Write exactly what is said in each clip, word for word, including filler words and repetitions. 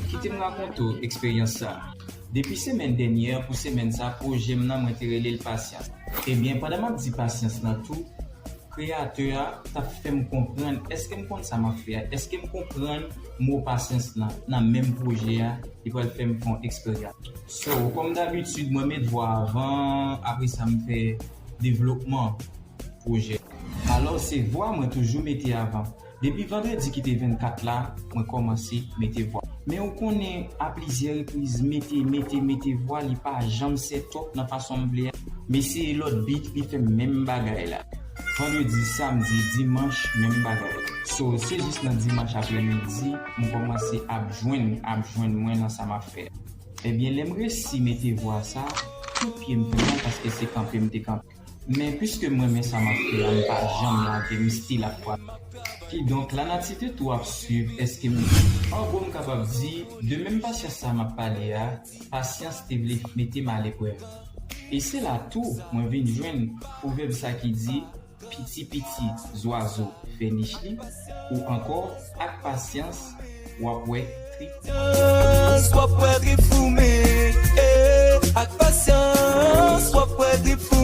Kite m rakonte w eksperyans sa. Depi semèn dènyè pou semèn sa, pwojè m nan, mwen te rele l Pasyans. Ebyen, pandan m ap di Pasyans lan tou, kreyatè a t ap fè m konprann, èske m konn sa m ap fè a? Èske m konprann mo pasyans lan nan menm pwojè a? Li pral fè m fè yon eksperyans. So, kòm dabitid, mwen met vwa avan, apre sa m fè devlopman pwojè. Alò, se vwa mwen toujou mete avan. Depi vandredi ki te vennkat la, mwen kòmanse mete vwa. Men ou konnen, a plizyè repriz, mete, mete, mete vwa, li pa janm sèt up nan fason m vle a. M eseye lòt beat, li fè menm bagay la. Vandredi, samdi, dimanch, menm bagay. So, se jis nan dimanch aprèmidi, m kòmanse ap jwenn, ap jwenn mwen nan sa m ap fè a. Ebyen, lè m resi mete vwa sa, tout pye m fè mal paske se kanpe m te kanpe. Men piske m renmen sa m ap fè a, m pa janm lage, m still ap pran. Kidonk, lanati te tou ap swiv, èske m... An gwo, m kapab di, de menm pasyans sa m ap pale a, pasyans te vle mete m aleprèv. E se la tou, mwen vin jwenn pwovèb sa ki di, piti piti zwazo fè nich li, ou ankò, ak pasyans, w ap wè trip. Pasyans, w ap wè trip foumen. Eh, ak pasyans, w ap wè trip foumen.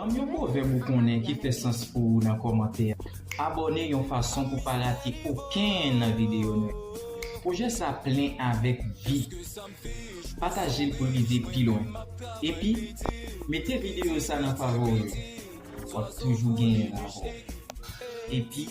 Ban m yon pwovèb ou konnen ki fè sans pou ou nan kòmantè a. Abòne yon fason pou pa rate okenn nan videyo nou. Pwojè sa plen avèk vi. Pataje l pou l rive pi lwen. Epi, mete videyo sa nan favori w. W ap toujou genyen l avè w. Epi,